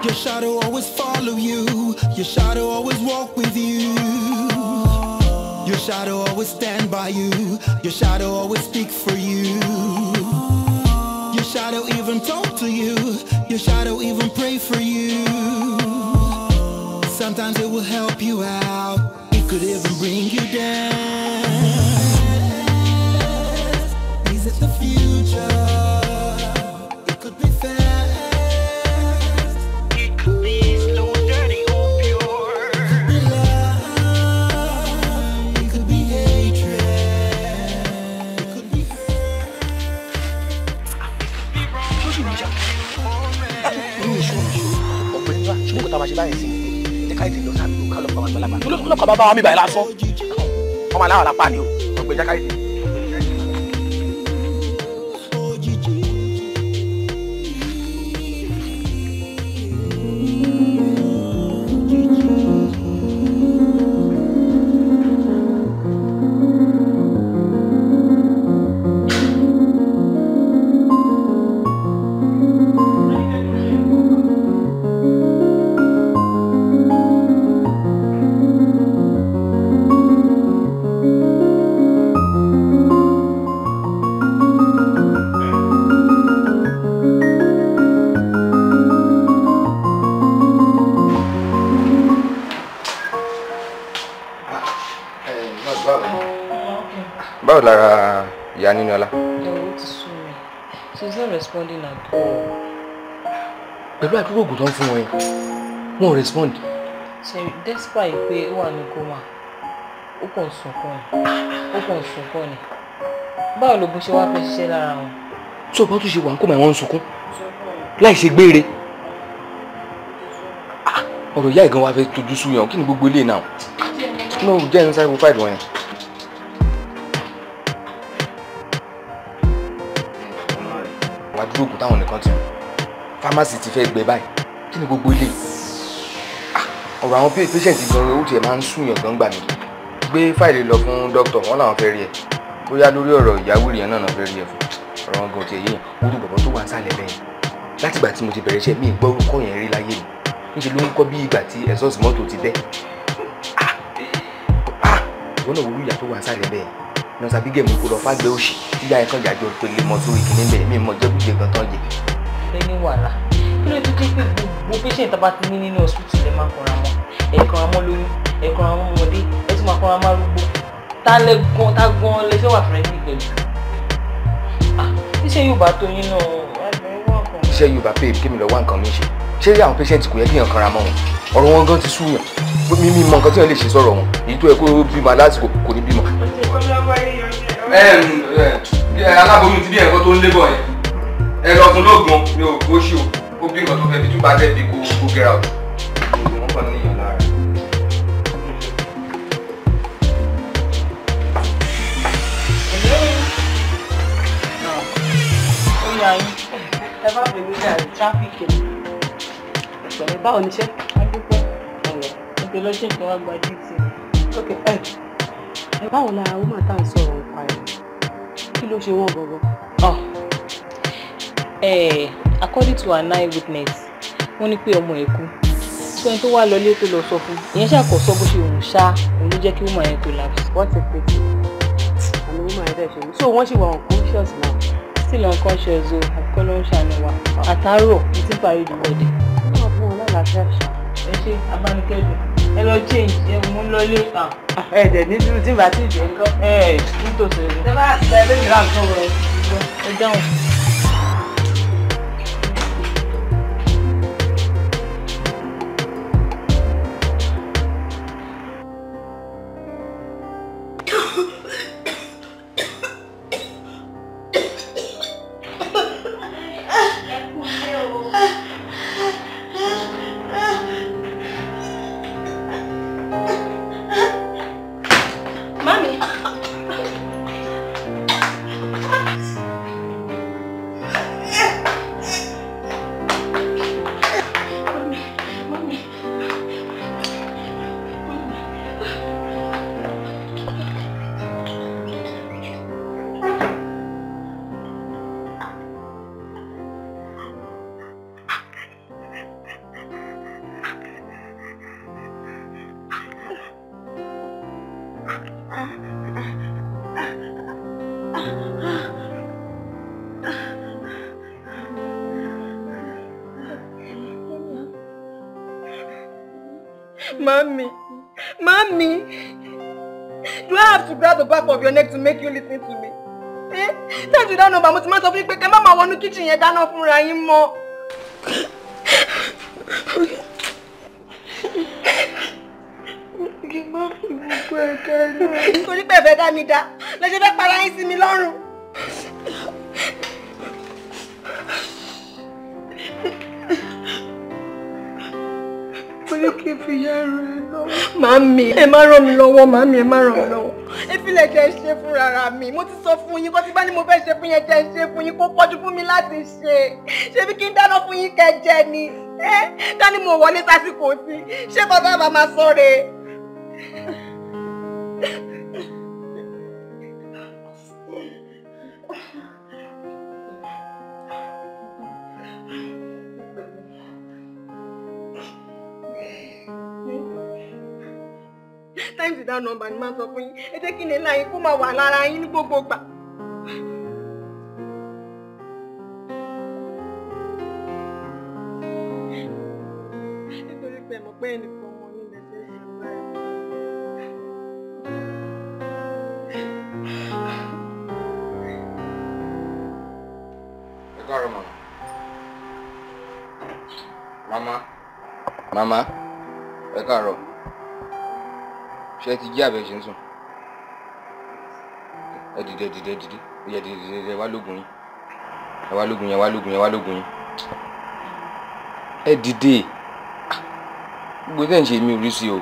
Your shadow always follow you. Your shadow always walk with you. Your shadow always stand by you. Your shadow always speak for you. Your shadow even talk to you. Your shadow even pray for you. Sometimes it will help you out. It could even bring you down. Is it the future? It could be fast. It could be slow, dirty, or pure. It could be love. It could be hatred. It could be hurt. It could be wrong. Ṣùgbọ́n kò tá a máa ṣe báyìí sí i ká ètè lọ sáà ká lọ pa àwọn àgbàlagbà lọ́kọ̀ bá bá wa mi báyìí lásán ọmọ aláwọ̀ lápá ni o ọgbẹ́ jáká ètè. Báwo lára ìyá Níníọlá? Ó ti sú mi. She's not responding at all. Pẹ̀lú àdúrà ògùn tó ń fún wọn yẹn, wọn ò respond. Ṣé despite pé ó wà ní coma, ó kàn sunkún ni. Ó kàn sunkún ni. Báwo ló bó ṣe wá fẹ́ ṣiṣẹ́ lára wọn? Tó o bá tún ṣe wà ń kó mà wọ́n ń sunkún láì ṣe gbére. Ọ̀rọ̀ ìyá ìgan wa fẹ́ tójú sú yàn, kí ni gbogbo ilé náà? No, jẹ́ ń sáré fún fáìlì wọn yẹn. Àdúrà ògùn táwọn nìkan ti rò fámásì ti fẹ́ gbẹ báyìí, kí ni gbogbo ilé? Ọ̀rọ̀ àwọn patient gan ó tiẹ̀ máa ń súnyàn gan gbà mí. Gbé fáìlì lọ fún dókítà, wọn làwọn fẹ́ rí ẹ, bóyá lórí ọ̀rọ̀ ìyàwó rẹ̀ náà fẹ́ rí ẹ fún ọ̀rọ̀ wọn gan tiẹ̀ yéèyàn. Orú bọ̀bọ̀ tó wà nísàlẹ̀ bẹ́ẹ̀ látìgbà tí mo ti bẹ̀rẹ̀ iṣẹ́ mi gbọ́ orúkọ yẹn rí láyé mi, níṣẹ́ ló ń kọ́ bí ìgbà tí ẹ̀sọ́ọ̀sì mọ́tò ti bẹ́. Ìwọ náà wúlú ìyá tó wà nísàlẹ̀ bẹ́ẹ̀ nọ́ọ̀sì Abigail mú kó lọ fágbé òṣì tíyá ẹ̀ kan jàjọ pélé mọ́ sórí kìíní bẹ́ẹ̀ mi mọ̀ jẹ́kújẹ gan tán jẹ. Ẹ ní wàhálà, kí ló tó jẹ́ pé gbogbo patient tá bá ti ní nínú hospital lè máa kanra mọ́? Ẹ kanra mọ́ lóyún, ẹ kanra mọ́ ọmọdé, ẹ tún máa kanra mọ́ arúgbó. Tá lẹ gan tá gan lẹ fẹ́ wà friendly pẹ̀lú. Iṣẹ́ yóò bá tó yín náà, ẹ wá nǹkan. Iṣẹ́ yóò bá pé kí mi lọ wá nǹkan mi ṣe. Ṣé àwọn patient kò yẹ kí èèyàn kanra mọ́ wọn? Ọ̀rọ̀ wọn gan ti sú yàn. Mímí mọ nǹkan tí wọ́n lè ṣe sọ̀rọ̀ wọn. Èyí tó yẹ kó bímọ lásìkò kò ní bímọ. Aláboyún ti bí ẹ̀kọ́ tó ń lébọ̀ yẹn. Ẹ lọ fún lóògùn mi ò kó ṣe o. Ó bí nǹkan tó fẹ́ bí tó bá dẹ̀ bí kó get out. Wọ́n kàn ní ìyàn lára. Ó yà yín. Ẹ bá bèbí ní àrí tráfíkì. Ẹ̀pẹ̀lẹ́ báwo ni iṣẹ́? Adúpẹ́. Ètò lọ́jọ́ ìkan wá gba DT. Ok, ẹ báwo lára woman tá à ń sọ̀rọ̀ nípa ẹ̀? Kí ló ṣe wọ́n gangan? According to an eye witness, wọ́n ní pé ọmọ ẹ̀ kú. So ẹni tó wá lọlé tó lọ sọ fún, ìyẹn ṣàkóso bó ṣe òun ṣá, òun ló jẹ́ kí woman yẹn collapse. What a pity. Àmì woman yẹn dẹ̀ ṣe mí. So wọ́n ṣì wà unconscious now. Still unconscious o, àkọ́kọ́ ló ń ṣàánú wa. Àtàárọ̀ ní tí ń parí ìdìbò ọ̀dẹ̀. Wọ́n fún wọn lálàáfíà ṣá. Ẹ ṣe abánikẹ́dùn. Ẹ lọ change, ẹ mú lọlé. Ẹ dẹ̀ ní dúró tí n bá ti jẹ́ ńkọ́. Ẹ nítòsí rẹ̀. Ṣé bá ṣe ẹ lóyún ráńkọ́ wọ̀ ẹ́? Ẹ dáhùn. Mami. Mami, Mami, do I have to grab the back of your neck to make you listen to me? Eh? Times without number, mo ti máa sọ fún yín pé kẹ́ má máa wọnú kitchen yẹn dáná fúnra yín mọ́. Kí n má fi gbogbo ẹ̀ka náà. Nítorí pé ẹ fẹ́ dá mi dá, lẹ ṣe fẹ́ para yín sí mi lọ́rùn. Mo ní kí n fi ìyá rẹ̀ lọ́wọ́. Màámi, ẹ má ràn mí lọ́wọ́, màámi, ẹ má ràn mí lọ́wọ́. Ẹ filẹ̀ jẹ́ ṣe fúnra ra mi. Mo ti sọ fún yín, kó tí bá ní mo fẹ́ ṣe fún yẹn jẹ́ ṣe fún yín, kó pọ̀jù fún mi láti ṣe. Ṣé bí kí n dáná fún yín kẹ́ jẹ ni? Ẹ dání mo wọlé sásìkò sí. Ṣé bàbá bá máa sọ re? Times without number ni máa sọ fún yín. Ẹ jẹ́ kí ni láyé kó máa wà lára yín ní gbogbo ìgbà. Nítorí pé ẹ mọ̀ pé ẹnìkan ọmọ yín lè ṣe é ṣe báyìí. Ẹ káàárọ̀ màmá. Màmá. Màmá. Ẹ káàárọ̀. Ṣé ẹ ti jí àbẹ̀ ṣe ń sùn? Ẹ dìde dìde dìde. Ó yẹ dìde dìde ẹ wá lóògùn yín. Ẹ wá lóògùn yín, ẹ wá lóògùn yín, ẹ wá lóògùn yín. Ẹ dìde. Gbogbo tẹ́ ń ṣe mi ò rí sí o.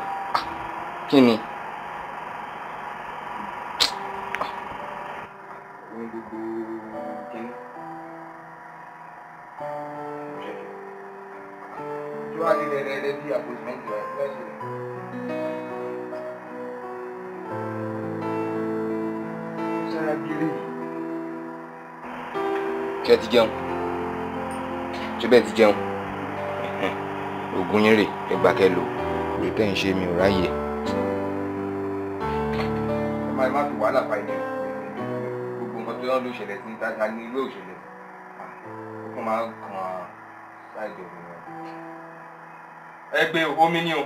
Kí ni? Ṣé ẹ ti jẹun? Ṣé bẹ́ẹ̀ ti jẹun? Ògùn yín rè é gbà kẹ́ lò. Èyí tẹ́ ń ṣe mi ò ráyè. Ẹ má fi wàhálà fa ilé gbogbo nǹkan tó yán ló ṣẹlẹ̀ sí ta ní irú òṣèlè. Ó kàn máa ń kan ṣáìdì ògùn yẹn. Ẹ gbé o, omi ni o,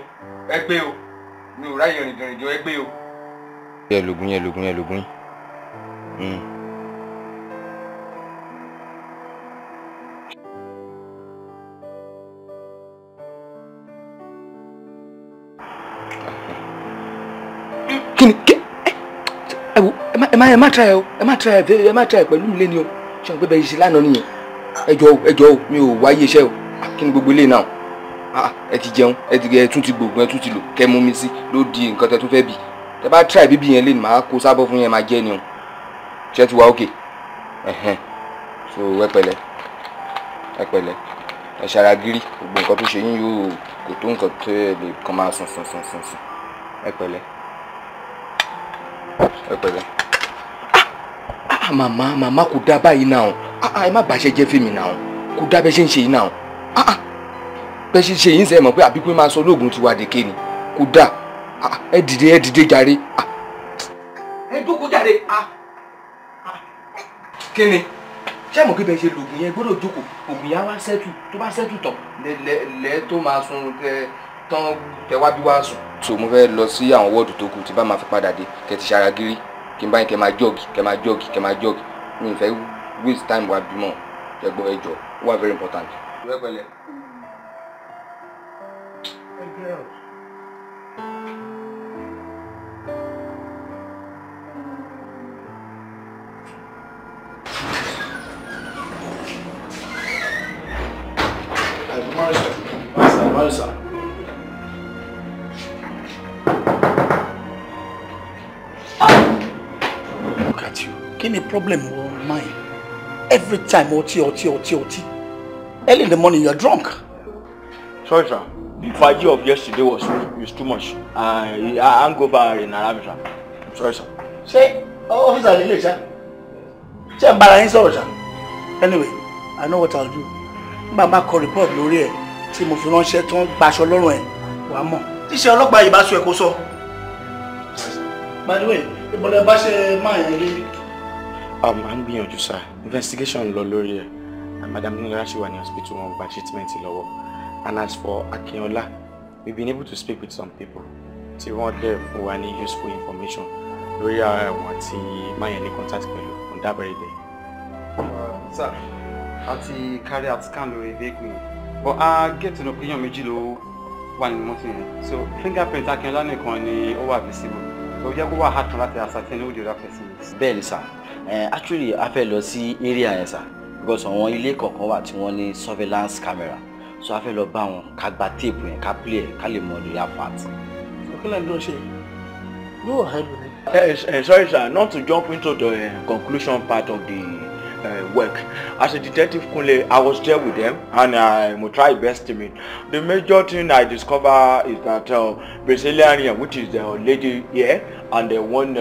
ẹ gbé o, mi ò ráyè rìndìnrìndìn, ẹ gbé o. Ẹ lògùn yẹn, lògùn yẹn, lògùn yín. Kí ni ẹ wo ẹ má try o, ẹ má try ẹ má try pẹ̀lú mi lé ni o. Ṣé o pé bẹ́ẹ̀ ṣe lánàá nìyẹn? Ẹ jọ̀ọ́ o, mi ò wáyé iṣẹ́ o. Kí ni gbogbo ilé náà? Ẹ ti jẹun, ẹ tún ti gbòògùn, ẹ tún ti lò, kẹ́ mú mi sí ló di nǹkan tẹ tún fẹ́ bì. Tẹ bá try bíbí yẹn lé ni màá kó sábọ̀ fún yẹn máa jẹ́ ni o. Ṣé ti wá òkè? So ẹ pẹ̀lẹ́, ẹ pẹ̀lẹ́, ẹ ṣara gírí, gbogbo nǹkan tó ṣe yín yóò kò tó nǹkan tó ẹ lè kàn máa sùn sùn sùn sùn sùn. Ẹ pẹ̀lẹ́. Ẹ pẹ̀lẹ́. Màmá màmá kò dá báyìí náà. Ẹ má bàṣẹ jẹ́ fèmí náà. Kò dá bẹ́ẹ̀ ṣe ń ṣe yìí náà. Bẹ́ẹ̀ ṣe ń ṣe yìí ń sẹ́ mọ̀ pé àbíkú máa sọ lóògùn tiwa dèké ni. Kò dá. Ẹ dìde jàre. Ẹ jókòó jàre. Kí ni? Ṣé mọ̀ pé bẹ́ẹ̀ ṣe lògùn yẹn gbọ́dọ̀ jókòó? Ògùn yẹn á wá sẹ́tù. Tó bá sẹ́tù tán lẹ́ tó máa sun tán tẹ wá bí wá sùn. So mo fẹ́ lọ sí àwọn wọ́ọ̀dù tó kù tí bá máa fi padà dé kẹ́ ti ṣara gírí kí n bá yín kẹ́ máa jọ́ọ̀gì kẹ́ máa jọ́ọ̀gì kẹ́ máa jọ́ọ̀gì. Mi ì fẹ́ waste time wa bímọ ẹgbọ́ ẹjọ́ ó wà very important. Ẹ pẹ̀lẹ́. Good morning, sir. Look at you. Kí ni problem wọ mine? Every time ọtí ọtí ọtí ọtí. Early in the morning you are drunk. Sorry, sir. The fàájì of yesterday was too much. I hangover in Arami, sir. Sorry, sir. Ṣé ọ́fíìsà lè lè ṣá? Ṣé ń bára yín sọ̀rọ̀ ṣá? Anyway, I know what I'll do. Nígbà máa kọ report lórí ẹ̀ tí mo fi ránṣẹ́ tó ń gbaṣọ lọ́rùn ẹ̀ wàá mọ̀. Tíṣe ọlọ́pàá yìí bá sọ ẹ̀ kó sọ. By the way, ìbọ̀lẹ̀ bá ṣe máa yẹn rí. À ń gbìyànjú sir, investigation lọ lórí ẹ̀. Madam Nílọ́lá ṣì wà ní hospital, wọn gba treatment lọ́wọ́. And as for Akínọlá, We've been able to speak with some people tí wọ́n dẹ̀ fún wa ní useful information lórí àwọn tí máa yẹn ní contact pẹ̀lú on that very day. Sir, a ti carry out scan lórí vehicle yẹn, but a get to know pé èèyàn méjì ló wà nínú mọ́tò yẹn, so fingerprint Akínọlá nìkan ni ó wà visible, so ó jẹ́ kó wà hard kan láti ascertain who the other person is. Bẹ́ẹ̀ ni sir, actually a fẹ́ lọ sí area yẹn sir, because àwọn ilé kọ̀ọ̀kan wà tí wọ́n ní surveillance camera, so a fẹ́ lọ bá wọn ká gba tape yẹn, ká play ẹ̀, ká lè mọ the real part. So kí lẹ́yìn tó ń ṣe? Go ahead with it. Sorry sir, not to jump into the conclusion part of the work. As a detective Kunle, I was there with them and I will try best to meet. The major thing I discover is that Brazilian, which is the lady here, and the one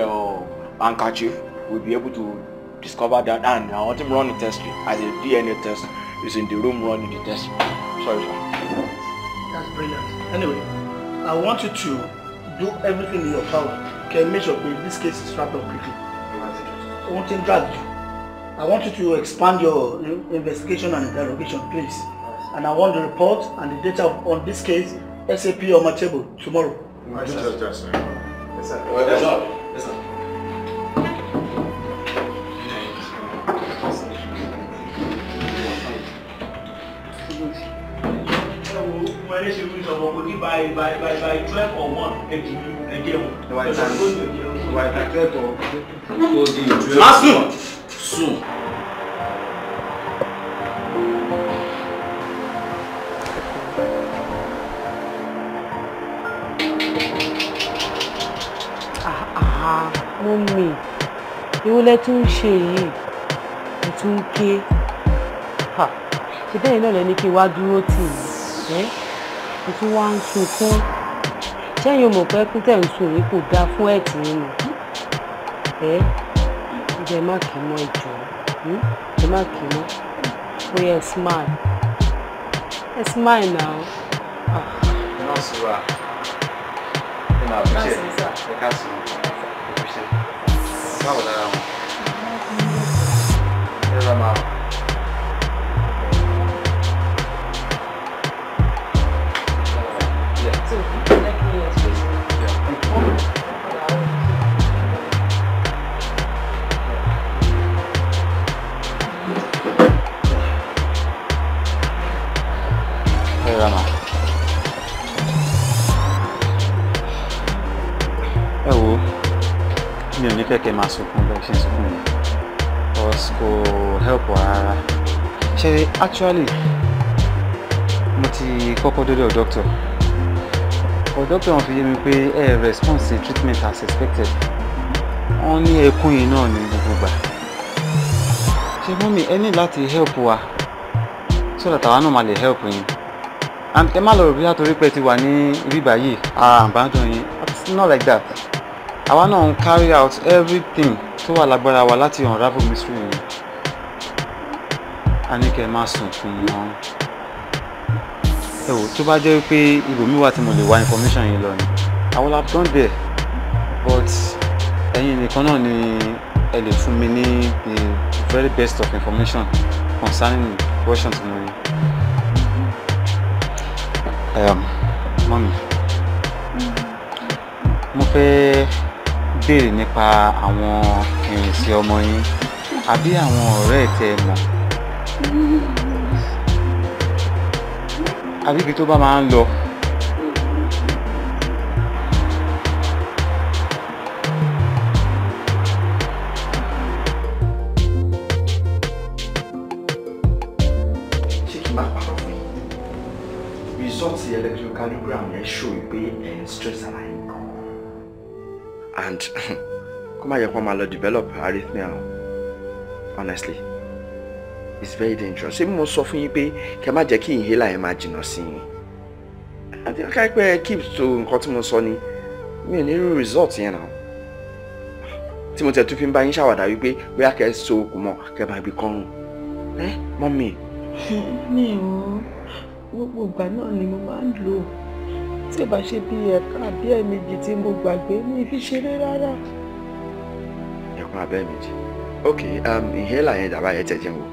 handkerchief, will be able to discover that. And I want him run the test as a DNA test is in the room running the test. Sorry sir. That's brilliant. Anyway, I want you to do everything in your power. Okay, make sure this case is wrapped up quickly. I want to drag you. I want you to expand your investigation and interrogation, please. And I want the report and the data on this case SAP on my table tomorrow. Yes, sir. Yes, sir. Yes, sir. Yes, sir. By 12 or 1, Soon. Mummy, ìwọ lẹ tún ń ṣe yìí, ẹ tún ń ké. Ṣé bẹ́ẹ̀ náà lẹ ní kí n wá dúró tì yín? Ẹ tún wá ń sunkún. Ṣẹ́yìn o mọ̀ pé ẹkún tẹ̀ ń sun yìí kò dáa fún ẹ̀tì yín ni? Ẹ jẹ́ má kì í mọ́ ìjọ, ẹ má kì í mọ́. Bóyá ẹ smile. Ẹ smile now. Ẹ má sùn wá. Ẹ máa fi ṣe ẹ ká sùn. Ẹ fi ṣe. Báwo lára wọn? Ẹ rà máa. Ẹ wo, mi ò ní fẹ́ kẹ́ máa sunkún bẹ́ẹ̀ ṣe ń sunkún yẹn, cause kò help wa rárá. Ṣé actually mo ti kọ́kọ́ dọ́dọ̀ doctor, but doctor wọn fi yé mi pé ẹ response to treatment as expected. Wọ́n ní ẹkún yìí náà ní gbogbo gbà. Ṣé mọ́mí ẹ ní láti help wa so that àwa náà máa lè help yín. And ẹ má lọ rò bí látòrí pé ti wà ní ibi báyìí, abandon yín. It's not like that. Àwa náà ń carry out everything tó wà lágbára wa láti unravel mystery yìí. A ní kẹ́ ẹ má sùn fún wọn. Ẹ wò, tó bá jẹ́ pé ibòmíì wà tí mo lè wá information yìí lọ ni, I will have gone there. But ẹ̀yin nìkan náà ni ẹ lè fún mi ní the very best of information concerning the question tí mo ní. Mọ́mí, mo fẹ́ béèrè nípa àwọn ìrìnsí ọmọ yín àbí àwọn ọ̀rẹ́ ẹ̀ tẹ́ ẹ mọ̀, àbí ibi tó bá máa ń lọ. Ṣé kí n má parọ́ fún yín? Result electrocardiogram yẹn show pé ẹ̀ ń stress ara yín gan. And kó má yẹ kó máa lọ develop arrhythmia o. Honestly, it's very dangerous. Ṣé mo sọ fún yín pé kẹ́ má jẹ́ kí inhaler yẹn máa jìnnà sí yín? Àti ká pẹ́ keep to nǹkan tí mo sọ ni, mi ò ní rí result yẹn náà. Tí mo tẹ̀ tún fi ń bá yín ṣàwàdà wípé bóyá kẹ́ ẹ so okùn mọ́ kẹ́ máa gbé kọ́rùn. Ẹ́ mọ́mì. Mi ò, gbogbo ìgbà náà ni mo máa ń lò ó. Tí ò bá ṣe bí ẹ̀ka àbí ẹ̀ẹ̀mejì tí mo gbàgbé, mi fi ṣeré rárá. Ẹ̀kan abẹ́ méjì. Ok, inhaler yẹn dàbá yẹn tẹ̀ jẹun wò.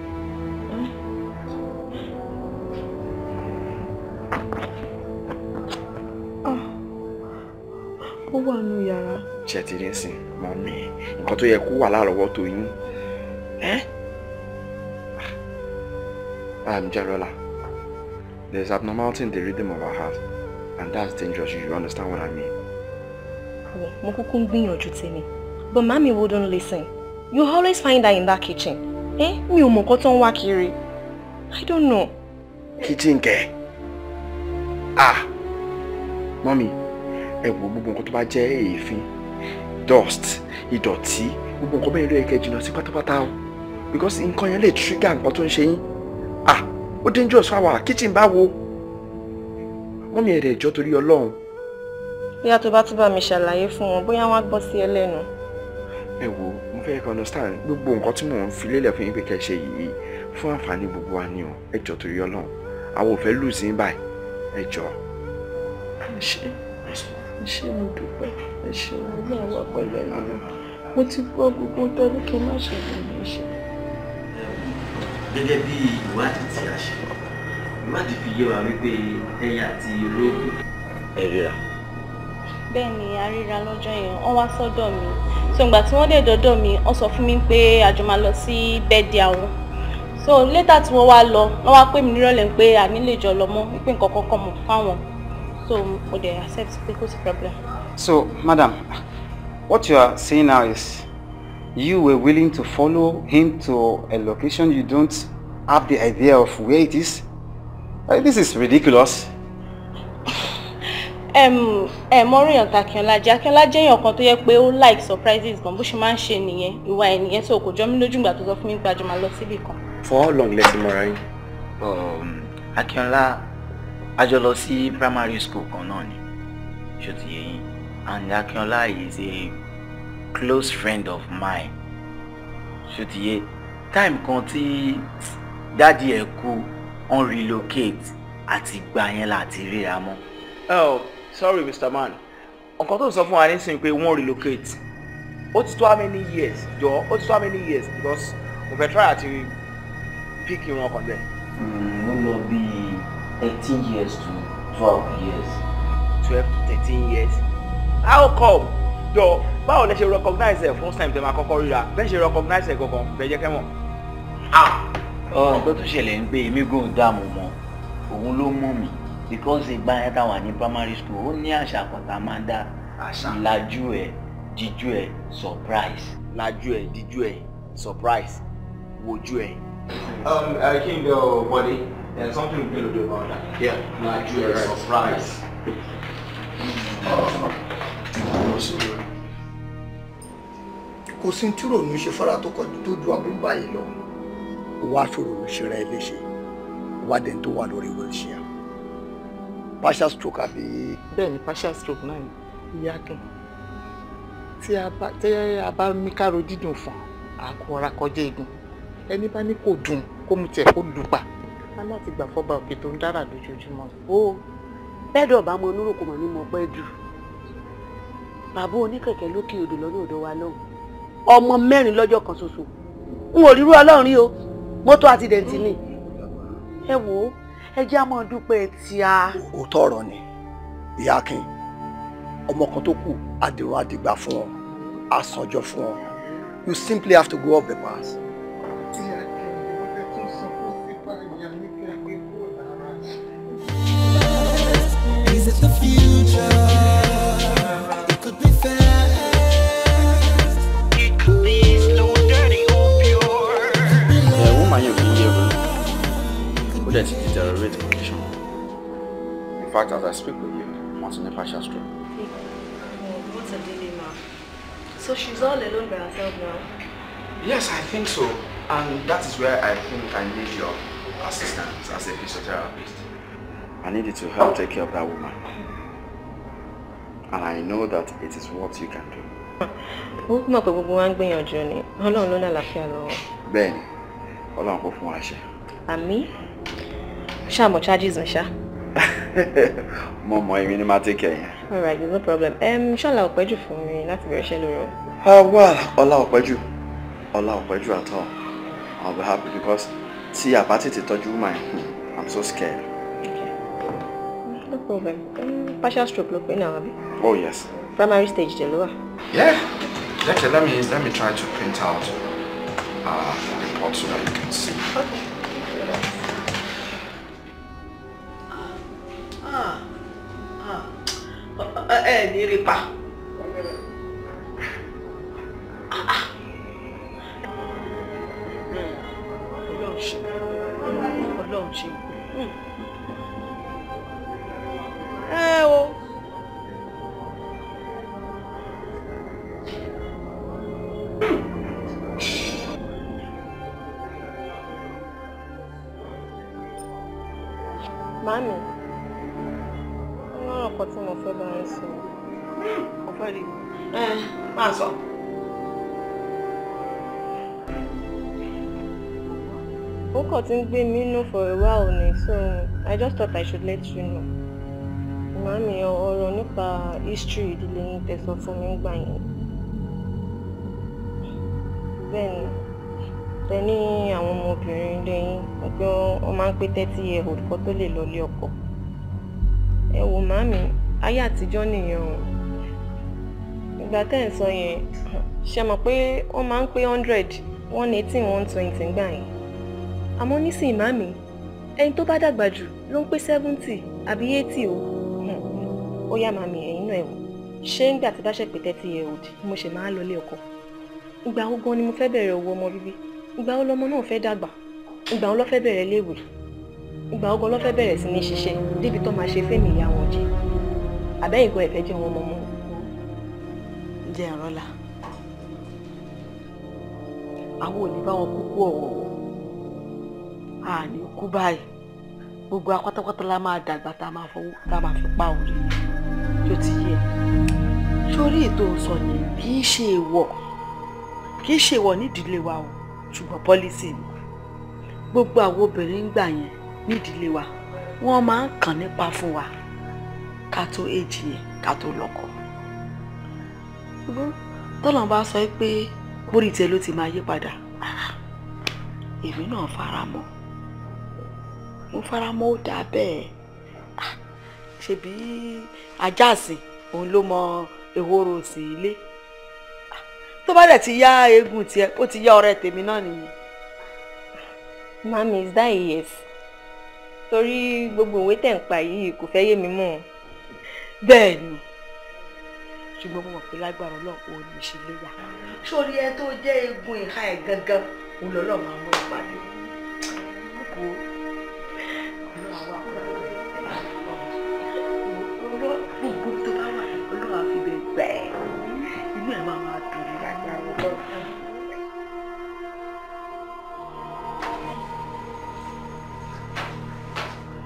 Ó wà nù yàrá. Ṣé ti rí sìn, mọ́mí, nǹkan tó yẹ kó wà lárọ̀ọ́wọ́tó yín. Jairola, there's abnormality in the rhythm of our heart, and that's dangerous. You understand what I mean? Mo kúkú ń gbìyànjú tèmi, but mami wouldn't listen. You always find her in that kitchen. Mi ò mọ̀ nǹkan tó ń wá kiri. I don't know. Kitchen kẹ̀? Ah! Mọ́mí, ẹ wo gbogbo nǹkan tó bá jẹ́ èéfín, dust, ìdọ̀tí, gbogbo nǹkan bẹ́ẹ̀ ló yẹ kẹ́ jìnnà sí pátápátá o. Because nǹkan yẹn lè trigger nǹkan tó ń ṣe yín. Ah! Ó dangerous fáwa, kitchen báwo? Mọ́mí ẹ̀rẹ̀ ìjọ torí Ọlọ́run. Bóyá tó bá tún bá mi ṣàlàyé fún wọn, bóyá wọ́n á gbọ́ sí ẹ lẹ́nu. Ẹ wo, mo fẹ́ kẹ́ understand gbogbo nǹkan tí mò ń fi lélẹ̀ fún yín pé kẹ́ ṣe yìí fún àǹfààní gbogbo wa ni o. Ẹ jọ̀ọ́ torí Ọlọ́run. Àwọn ò fẹ́ lose yín báyìí. Ẹ jọ̀ọ́. Ẹ ṣé, ẹ ṣé mo dúpẹ́, ẹ ṣé Ọlọ́run wà pẹ̀lú ẹ̀yin náà. Mo ti gbọ́ gbogbo tẹ́lẹ̀ kí n má ṣe lè ní ṣe. Gẹ́gẹ́ bí ìwádìí tí a ṣe, ìwádìí fi yé wa wípé ẹ̀yin àti olóògbé ẹ ríra. Bẹ́ẹ̀ ni, a ríra lọ́jọ́ yẹn, wọ́n wá sọ́dọ̀ mi. So ìgbà tí wọ́n dé dọ́dọ̀ mi, wọ́n sọ fún mi pé a jọ máa lọ sí birthday àwọn. So later tí wọ́n wá lọ, wọ́n wá pè mí nírọ̀lẹ́ pé a ní lè jọ lọ mọ́, wípé nǹkan kan kàn mọ́ fáwọn. So mo dẹ̀ accept pé kò sí problem. So, madam, what you are saying now is you were willing to follow him to a location you don't have the idea of where it is? This is ridiculous. Mọ́ríyàn Akínọlá jẹ́ Akínọlá jẹ́ èèyàn kan tó yẹ pé ó like surprises gan, bó ṣe máa ń ṣe nìyẹn, ìwà ẹ̀ nìyẹn, so kò jọ mí lójú ìgbà tó sọ fún mi pé a jọ máa lọ síbì kan. For how long lẹ ti mọra yín? Akínọlá, a jọ lọ sí primary school kan náà ni, ṣó ti yé yín, and Akínọlá is a close friend of mine, ṣó ti yé. Time kan tí daddy ẹ̀ kú, wọ́n relocate, àti ìgbà yẹn láti ríra mọ́. Oh, sorry Mr. Man, nǹkan tó ń sọ fún wa nísìnyí pé wọ́n relocate, ó ti tó how many years jọ, ó ti tó how many years, because mo fẹ́ try àti pick irun ọkàn bẹ́ẹ̀. Ó lọ bíi 13 years to 12 years. 12 to 13 years. How come? Jọ, báwo lẹ ṣe recognize ẹ first time tẹ máa kọ́kọ́ ríra, bẹ́ẹ̀ ṣe recognize ẹ gangan, bẹ́ẹ̀ jẹ́ kẹ́mọ̀. Nǹkan tó ṣẹlẹ̀ ń pé èmi gùn dààmú mọ́, òun ló mọ̀ mí because ìgbà yẹn tá wà ní primary school, ó ní àṣà kan tá a máa ń dá. Lajú ẹ, díjú ẹ, surprise. Lajú ẹ, díjú ẹ, surprise, wojú ẹ. King Bode, there's something we're going to do about that. Yeah, lajú ẹ, surprise. Kò sí tí rònú ṣe fara tó kọjú tó ju aburú báyìí lọ. Wá fòrònú ṣe rẹ léṣe, wá dẹ̀ tó wà lórí wheelchair. Partial stroke àbí. Bẹ́ẹ̀ ni, partial stroke náà ni ìyá Akin. Tí a bá ní káro dídùn fún àkọ́ra kọjá egun, ẹni bá ní kò dùn kó mu tiẹ̀ kó lù pa á láti gbà fọ́ba òkè tó ń dára lójoojúmọ́. Ó bẹ́ẹ̀ dọ̀ bá mọ onírò kò mọ̀ ní mo pẹ́ jù. Bàbá oníkẹ̀kẹ́ lókè odò lọ́nà ọ̀dọ̀ wa lọ́hùn, ọmọ mẹ́rin lọ́jọ́ kan ṣoṣo. N ò rírú Ọlọ́run rí o, mọ́tò àtidẹ̀ntì ni. Ẹ wò ó, ẹ jẹ́ á máa dúpẹ́ tí a. Òótọ́ ọ̀rọ̀ ni ìyá Akin, ọmọ kan tó kù àdìrún àdìgbà fún ọ, àsànjọ fún ọ. You simply have to go up the path. Ìyá Akin, ìwọ́n tún sunkún sí báyìí, àní kí a gbé kúrò lára. Is it the future? It could be fast. It could be slow, dirty or pure. Ẹ woman yóò fi ń yé ronú. Ó dẹ̀ ti deteriorate condition. In fact, as I speak with you, wọ́n ti ní partial stroke. What a dilemma. So she's all alone by herself now? Yes, I think so. And that is where I think I need your assistance as a physiotherapist. I need you to help take care of that woman. And I know that it is what you can do. Ó mọ̀ pé gbogbo wa ń gbìyànjú ni, Ọlọ́run ló ní àlàáfíà lọ́wọ́. Bẹ́ẹ̀ni, Ọlọ́run kò fún wa ṣe. Àmín. Ṣá mọ̀ charges mi ṣá. Mo mọ, èmi ni máa take care yẹn. All right, no problem. Ṣọ́la ò pẹ́jù fún mi láti bẹ̀rẹ̀ iṣẹ́ lóru. Well, Ọlá ò pẹ́jù. Ọlá ò pẹ́jù at all. I'll be happy because tí a bá tètè tọ́jú woman, I'm so scared. Okay. No problem. Partial stroke ló pé náà, àbí? Oh yes. Primary stage dẹ̀ ló wà. Yeah. Okay, let me try to print out the report so that you can see. Okay. Ẹ ní rí pa. Ọlọ́run ṣe, Ọlọ́run ṣe. Ẹ o. Màámi, ọlọ́run kan tí mo fẹ́ bá yín sọ. Mo fẹ́ rí ẹ máa sọ. Ó kàn ti ń gbé mi nínú for a while ni, so I just thought I should let you know. Màámi, ọ̀rọ̀ nípa history ìdílé yín tẹ́ sọ fún mi ń gbà yín. Bẹ́ẹ̀ ni, tẹ ní àwọn ọmọbìnrin ilé yín pé wọ́n máa ń pé 30-year-old kó tó lè lọ ilé ọkọ. Ẹ wò màámi, ayé àtijọ́ nìyẹn o. Ìgbà tẹ́ ẹ̀ ń sọ yẹn, ṣe mọ̀ pé wọ́n máa ń pé 100, 118, 120 ńgbà yẹn. Àmọ́ nísìnyí màámi, ẹni tó bá dàgbà jù ló ń pé 70 àbí 80 o. Ó yá màámi, ẹ̀yin náà ẹ wò. Ṣé ńgbà tí bá ṣe pé 30-year-old mo ṣe máa lọ ilé ọkọ? Ìgbà wo gan ni mo fẹ́ bẹ̀rẹ̀ òwò ọmọ bíbí? Ìgbà wo lọmọ náà fẹ́ dàgbà? Ìgbà wo ló fẹ́ bẹ̀rẹ̀ léèwé? Ìgbà wo gan ló fẹ́ bẹ̀rẹ̀ sí ní ṣiṣẹ́ débi tó máa ṣe fẹ́mi ìyá wọn jẹ? Àbẹ́yìn gan ẹ̀fẹ́ jẹ́ wọn mọ́ mọ́. Ǹjẹ́ ìrọ́lá, àwọn ò ní bá wọn kúkú ọ̀wọ̀wọ̀, a ní kú báyìí, gbogbo apátápátá la máa dàgbà tá a máa fọwọ́ tá a máa fi pa orí tó ti yẹ. Sórí ètò sọ yẹn kì í ṣe èèwọ̀, kì í ṣe èèwọ̀ nídìílé wa o, ṣùgbọ́n pọ́lísì ni. Gbogbo àwọn obìnrin ń gbà yẹn nídìílé wa, wọ́n máa ń kàn nípa fún wa ká tó èjì yẹn ká tó lọ́kọ. Ṣùgbọ́n tọ́lọ́run bá sọ pé bórí tiẹ̀ ló ti máa yí padà, èmi náà fara mọ́, mo fara mọ́, ó dáa bẹ́ẹ̀. Ṣebí ajá àsìn òun ló mọ ehoro sí ilé, tó bá dẹ̀ ti yá eégún tiẹ̀ ó ti yá ọ̀rẹ́ tèmi náà nìyẹn. Mami, is that a yes? Torí gbogbo òwe tẹ̀ ń pa yìí kò fẹ́ yé mi mọ́. Bẹ́ẹ̀ ni, ṣùgbọ́n mo mọ̀ pé lágbára Ọlọ́run ò ní ṣe léyà. Sórí ẹ tó jẹ́ eégún ìka ẹ̀ gangan òun lọ́lọ́ máa mú ìpàdé. Gbogbo tó bá wà Ọlọ́run á fi bẹ̀ gbẹ́ inú ẹ̀ máa máa dùn ní lágbára Ọlọ́run.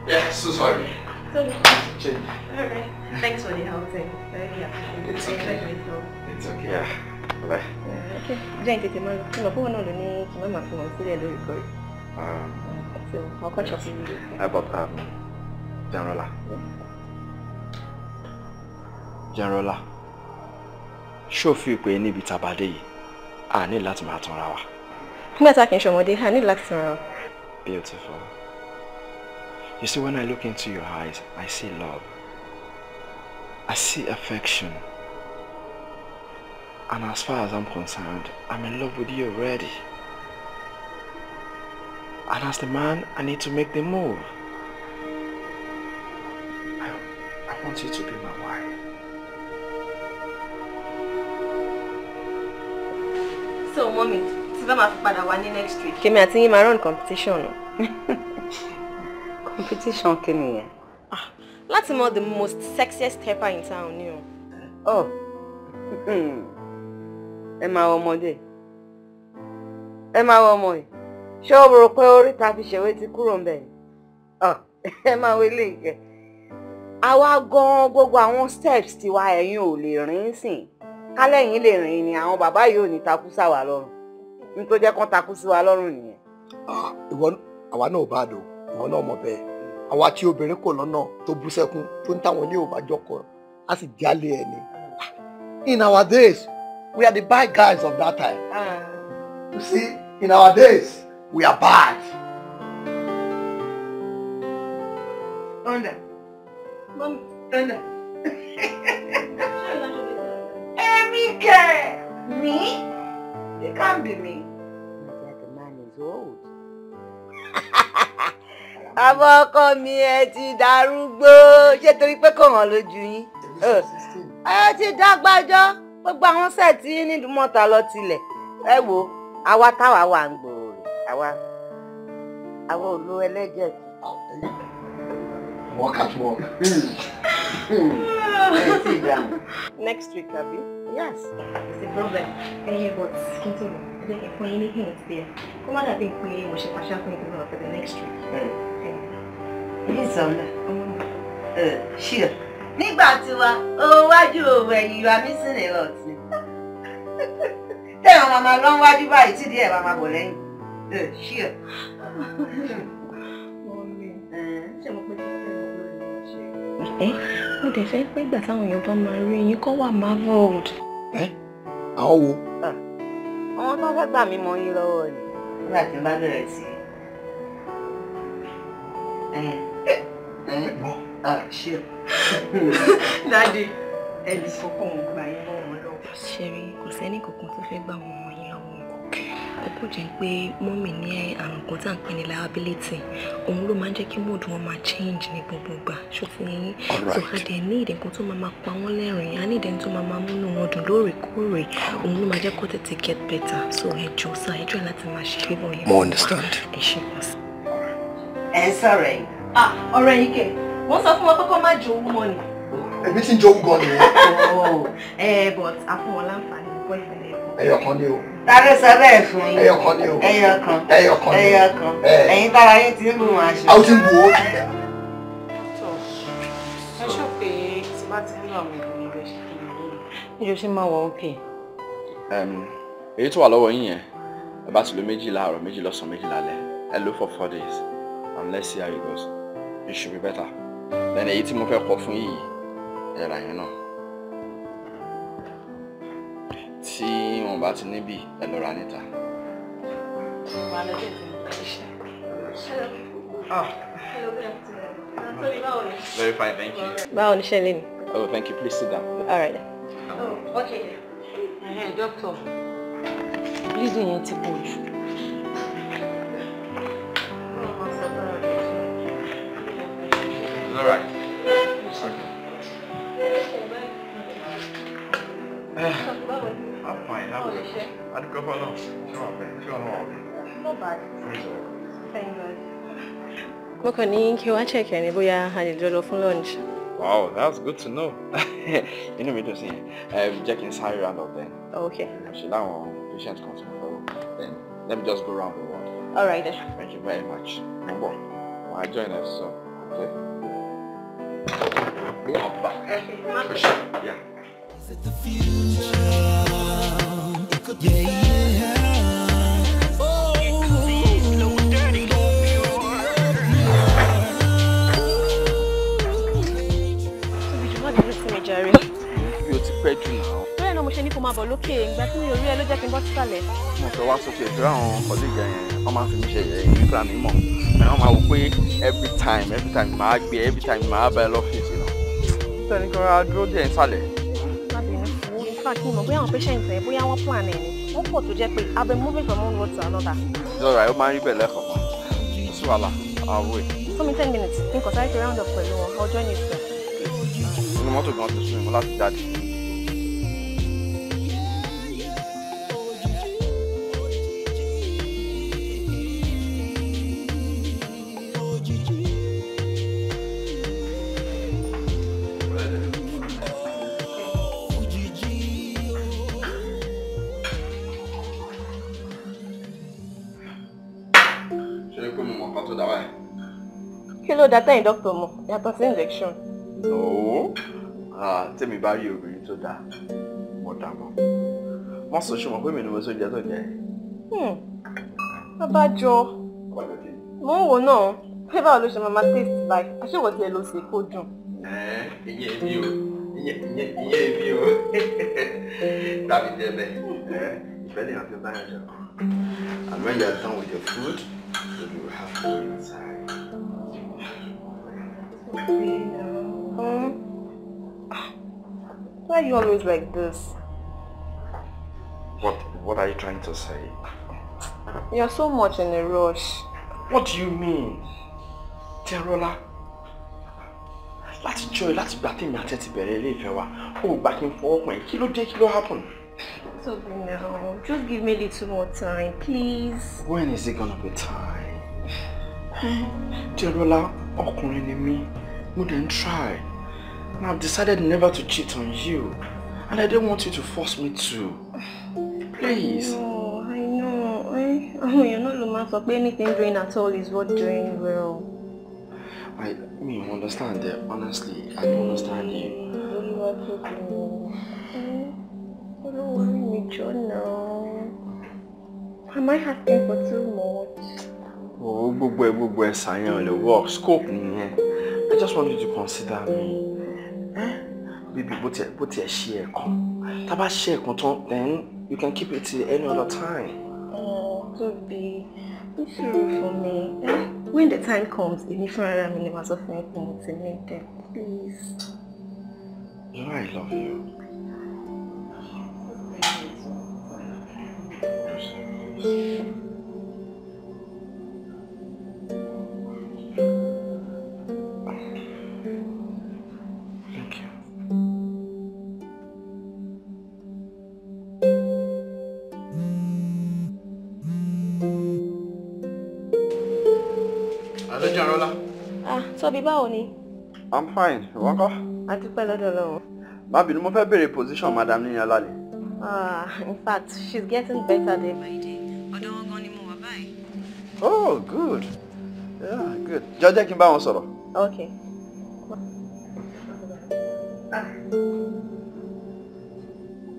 Yeah, so sorry. Sorry. All right. Thanks for the outing. I really appreciate it. It's okay. I myself. It's okay. Yeah. Bye. Okay. Jẹ́ tètè máa lọ. Mo fún wọn náà lọ ní kí má máa fi wọn sílẹ̀ lóòrèkóòrè. So I'll catch up with you later. About Janrola. Janrola. Ṣé o fi pé níbi tá a bá dé yìí, a ní láti máa tanra wa? Nígbà tá a kì í ṣọmọdé, a ní láti tanra wa. Beautiful. You see, when I look into your eyes, I see love. I see affection. And as far as I'm concerned, I'm in love with you already. And as the man, I need to make the move. I want you to be my wife. So, mommy, tí bá máa fi padà wá ní next week. Kèmi àti yín máa run competition. Competition kí nìyẹn? Láti mọ the most sexiest stepper in town ni o. Oh, ẹ máa wọ ọmọdé. Ẹ máa wọ ọmọ yìí. Ṣé o rò pé orí ta fi ṣèwé ti kúrò ńbẹ̀ ni? Ẹ máa wọ ilé ìkẹ́. Àwa gan-an gbogbo àwọn steps tiwa ẹ̀yin ò lè rìn sìn. Kálẹ̀yìn lè rìn ni àwọn bàbá yìí ò ní takú sáwa lọ́rùn. Ní tó jẹ́ kán takú sí wa lọ́rùn nìyẹn. Ìwọ àwa náà ò bá dò, ìwọ náà mọ̀ bẹ́ẹ̀. Àwa tí obìnrin kò lọ́nà tó bú sẹ́kún tó ń táwọn ní òbá jọkọ á sì jálé ẹ̀ ni. In our days, we are the bad guys of that time. You see, in our days, we are bad. Thunder. Mommy. Thunder. kẹ̀. Me? It can't be me. The man is old. Àbọ̀ ọkọ mi ẹ ti darúgbó ṣé torí pé kò hàn lójú yín. Ẹ ti dàgbàjọ́ gbogbo àwọn sẹ́ẹ̀tì nídùú mọ́ta lọ tilẹ̀. Ẹ wo àwa táwa wà ń gbòòrò àwa àwa ò lo ẹlẹ́jẹ̀ tuntun. Work at work. Next week, Abby? Yes. It's a problem. But kí n tó lọ, ẹ jẹ́ kí n fún yín ní hint díẹ̀. Kó má dàbí pé mo ṣe pàṣẹ fún ìgbìmọ̀ for the next week. Ní sọ̀nà. Ṣíà. Nígbà tiwa, owó wájú òwò ẹ̀yìn you are missing a lot ni. Tẹ̀wọ̀n màmá lọ ń wájú báyìí tí díẹ̀ màmá bọ̀ lẹ́yìn. Ṣíà. Ṣé mo pé kí n fẹ́ lọ lórí ṣe? Mo dẹ̀ fẹ́ pé ìgbà táwọn èèyàn bá máa rí yín kọ́ wà marveled. Àwọn wo? Àwọn tó fẹ́ gbà mí mọ yín lọ́wọ́ ni. Nígbà tí n bá bẹ̀rẹ̀ sí i. Ṣé. Daddy, ẹnì kankan ò gbà yín mọ́ wọn lọ́wọ́. Ṣẹ̀rí, kò sẹ́ni kankan tó fẹ́ gbà wọ́n mọ́ yín lọ́wọ́. Ó kò jẹ́ pé mọ́mì ní àrùn kan tá à ń pè ní liability. Òun ló máa ń jẹ́ kí mood wọn máa change ní gbogbo ìgbà. Ṣó ti yé yín? So a dẹ̀ ní ìdí nǹkan tó máa máa pa wọ́n lẹ́rìn-ín. A ní ìdí tó máa máa múnú wọn dùn lóòrèkóòrè. Òun ló máa jẹ́ kó tètè get better. So ẹ jọ̀ọ́ sá, ẹ jọ̀ọ́ láti máa ṣe favour yẹn. Mo understand. Ẹ ṣe pọ̀ sí. Ẹ ń sọ̀rọ̀ ẹ̀yìn. Ọ̀rẹ́ yìí kẹ̀, wọ́n sọ fún wọn pé kó má jowú mọ́ ni. Èmi ti ń jowú gan nìyẹn. But a fún wọn láǹfààní boyfriend ẹyọ kan ni o. Ta ló sọ bẹ́ẹ̀ fún yín? Ẹyọ kan ni o. Ẹyọ kan. Ẹyọ kan ni o. Ẹyọ kan. Ẹ̀yin tára yín ti ń bù wọn aṣọ. A ó ti ń bù ó. Ẹ ṣọ́ pé tí bá ti ń lọ àwọn ìlú ibẹ̀ ṣe kí ni lónìí. Níjọ́ ṣe máa wà ókè. Èyí tó wà lọ́wọ́ yín yẹn, ẹ bá ti lo méjì láàárọ̀, méjì lọ́sàn-án, méjì lálẹ́. Ẹ lò for 4 days and let's see how it goes. It should be better. Then èyí tí mo fẹ́ kọ fún yìí, ẹ rà yẹn náà. Tí wọn bá ti níbí, ẹ lọ rà níta. Very fine, thank you. Báwo ni ṣe lè ní? Oh, thank you. Please sit down. All right. Oh, okay. Doctor, bleeding yẹn ti pọ̀ jù. It's all right. I'm fine. I'm good. I'd go for lunch. Sure, Not bad. Thank God. Mo kàn ní kí wá check ẹ ní bóyá a lè jọ lọ fún lunch. Wow, that's good to know. Inú mi dùn sí yẹn. Jẹ́ kí n sáré round up then. Okay. Ṣe láwọn patient kan tí mo fẹ́ wò. Then let me just go round the world. All right then. Thank you very much. Mo ń bọ̀. Wàá join us soon. Okay. Yeah. Is it the future? It could be yeah. Oh, no dirty, no pure. Tóbi jù má bínú sí mi jàre. Mi ò ti pẹ́ jù náà. Bẹ́ẹ̀ náà mo ṣe ní kó máa bọ̀ lókè ìgbà tí mi ò rí ẹ ló jẹ́ kí n bọ́ sísàlẹ̀. Mo fẹ́ wá sókè ìtura àwọn kọ̀lẹ́gà yẹn, wọ́n máa ń fi mí ṣe yẹ̀yẹ́ èmi fúnra mi mọ̀. Wọ́n máa wò pé every time màá gbé every time màá bá ẹ lọ́fíìsì náà. Tẹ́ni kan ra dúró díẹ̀ nísàlẹ̀. Má bínú. In fact, mi mọ̀ bóyá àwọn patient ẹ̀ bóyá wọ́n plan ẹ̀ ni. Wọ́n pọ̀ tó jẹ́ pé I've been moving from one ward to another. It's alright, ó máa ń rí bẹ́ẹ̀ lẹ́kọ̀ọ̀kan. Kò sí wàhálà, I'll wait. Fún mi 10 minutes, n kò sáré ṣe round up pẹ̀lú wọn. I'll join you soon. Inú mọ́tò gan ti sún mi mo láti jáde. Kí ló dá tẹ́yìn dókítà mọ̀ yàtọ̀ sí injection? No. Tẹ́mi bá rí obìnrin tó dáa, mo dà mọ́. Wọ́n sọ ṣùgbọ́n pé mi ni mo sọ oúnjẹ tó jẹ. Abájọ, mo ń wò náà, pé báwo ló ṣe máa máa taste báyìí? Àṣewọ̀ tí ẹ lọ sí kó dùn. Ìyẹn èmi o, ìyẹn èmi o. Tàbí jẹ bẹ́ẹ̀, ìfẹ́ lè hàn fi báyọ̀ jẹ. And when you are done with your food, you will have to go inside. Why are you always like this? What are you trying to say? You're so much in a rush. What do you mean? Jẹ́nrọ́lá, láti jọ́ ẹ láti gbà tèmi àti ẹ ti bẹ̀rẹ̀ ilé ìfẹ́ wa, ó gbà kí n fọwọ́ kàn ẹ́, kí ló dé, kí ló happen? Tobi now, just give me a little more time, please. When is it gonna be time? Jẹ́nrọ́lá, ọkùnrin ni mí, mo dẹ̀ ń try. And I've decided never to cheat on you. And I don't want you to force me to. Please. I know. Àwọn èèyàn náà ló máa ń sọ pé anything doing at all is worth doing well. I mean, understand that. Honestly, I don't understand you. Olúwa tóbi mi. Olúwa rí mi jọ náà. Am I asking for too much? Oh, gbogbo ẹ ṣàyẹn lè work. Scope nìyẹn. I just want you to consider me. Baby, bó tiẹ̀ ṣe ẹ̀kan. Tá bá ṣe ẹ̀kan tán, then you can keep it till any other time. Oh, Tobi, be sure for me. When the time comes, èmi fúnra mi ni màá sọ fún ẹ pé mo ti ní dẹ̀, please. You know I love you. Thank you. Hello, Jẹ́nrọ́lá. Ah, Tobi, báwo ni? I'm fine. Ìwọ ńkọ́? A dúpẹ́ lọ́dọ̀ Ọlọ́run. Má bínú, mo fẹ́ béèrè position Madam Níyanlá ni. Ah, in fact, she's getting better day by day. Ọ̀dọ̀ wọn gan ni mo wà báyìí. Oh, good. Yeah, good. Jọ jẹ́ kí n bá wọn sọ̀rọ̀. Okay.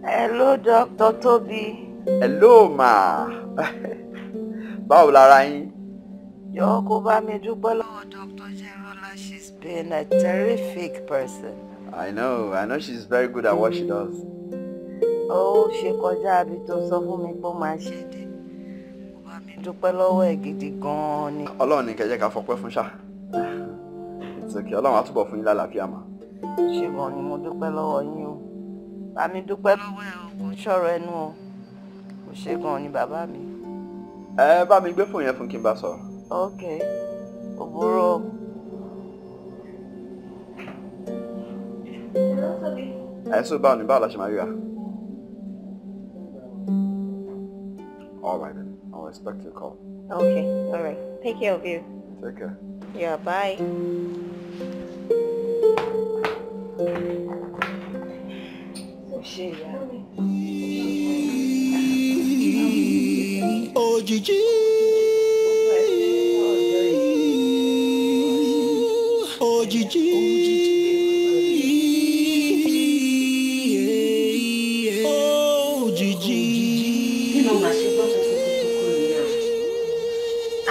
Hello, Dr. Tobi. Hello, ma. Báwo lára yín? Jọ̀ọ́ kó bá mi dúpẹ́ lọ́wọ́ Dr. Jẹ́nrọ́lá. She's been a terrific person. I know she's very good at what she does. Ó ṣe kọjá àbí tó sọ fún mi pé ó máa ṣe dé. Kó bá mi dúpẹ́ lọ́wọ́ ẹ̀ gidi gan-an ni. Ọlọ́run ní kẹ́ jẹ́ ká fọpẹ́ fún ṣá. It's okay, Ọlọ́run á túbọ̀ fún yín lálàáfíà mà. Ṣé gan ni mo dúpẹ́ lọ́wọ́ yín o. Bá mi dúpẹ́ lọ́wọ́ ẹ̀ o, kò ń ṣọ̀rọ̀ ẹnu o. Kò ṣe gan ni bàbá mi. Ẹ bá mi gbé fóònù yẹn fún kí n bá sọ̀rọ̀. Okay, òbúrò. Hello, Tobi. Ẹ sọ báwo ni báwo la ṣe máa ríra? All right then, I'll expect your call. Okay, all right. Take care of you. Take care. Yeah, bye. Ó ṣe ìyá mi. Òjijì. Òjijì. Òjijì. Bí mo máa ṣe gbọ́ tuntun tuntun kúrò ní àwọn.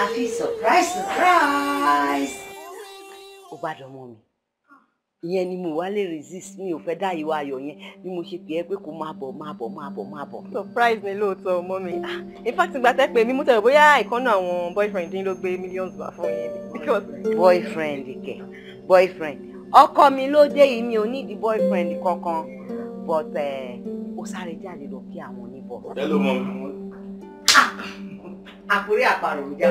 Àfi surprise surprise. Ó bá dánmọ́ mi. Ìyẹn ni mo wá lè resist, mi ò fẹ́ dá ìwà ayọ̀ yẹn ni mo ṣe pè é pé kó máa bọ̀ máa bọ̀ máa bọ̀ máa bọ̀. Surprise ni lóòótọ́ ọmọ mi. In fact, ìgbà tẹ́ pé mi mú tẹ̀lé bóyá ìkànnà àwọn boyfriend yín ló gbé millions wá fún yín. Boyfriend kẹ̀, boyfriend. Ọkọ mi ló dé yìí, mi ò ní di boyfriend kankan but ó sáré jáde lọ kí àwọn oníbọ̀. Hello, mom. Àkórí àparò ń já.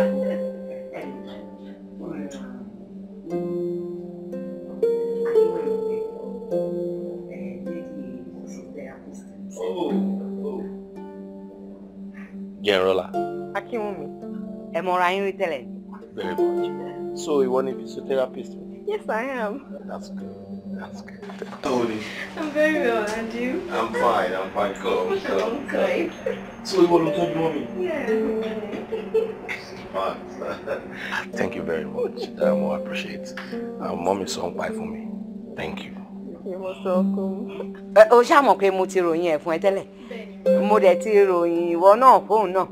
Jẹ́nrọ́lá. Akínwùmí. Ẹ mọra yín rí tẹ́lẹ̀. Very much. So ìwọ ni physiotherapist? Yes, I am. That's good. That's good. Báwo ni? I'm very well, and you? I'm fine, I'm fine. Come, come. Okay. So ìwọ ló tọ́jú mọ́ mi? Yeah. Fine. Thank you very much. I appreciate. Mommy sọ ń pa ẹ̀ fún mi. Thank you. You're most welcome. Ó ṣáà mọ̀ pé mo ti ròyìn ẹ̀ fún ẹ tẹ́lẹ̀. Mo dẹ̀ ti ròyìn ìwọ náà fóun náà.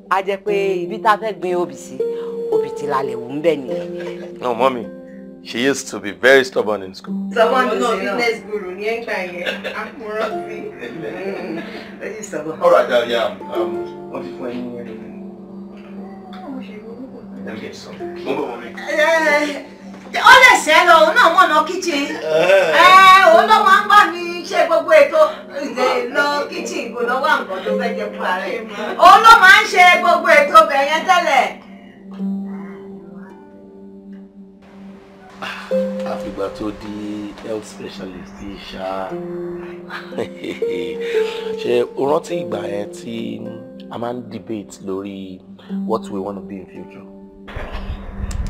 A jẹ́ pé ibi tá a fẹ́ gbin obì sí, obì ti lálẹ́ wù ń bẹ̀ nìyẹn. No, mommy, she used to be very stubborn in school. Stubborn no, business guru ní ẹ̀gbà yẹn. Àkùrọ̀ sí. All right, yeah. What if when you anything? Let me get some. Mo mommy. Ó lè ṣẹ́ lọ, òun náà mọ̀nà kíchìn. Òun ló máa ń bá mi ṣe gbogbo ètò lọ kíchìn kò lọ́wọ́ nǹkan tó fẹ́ jẹ fúnra rẹ̀. Òun ló máa ń ṣe gbogbo ètò ọbẹ̀ yẹn tẹ́lẹ̀. Àfìgbà tó di health specialist yìí ṣá, ṣe o rántí ìgbà yẹn tí a máa ń debate lórí what we want to be in future?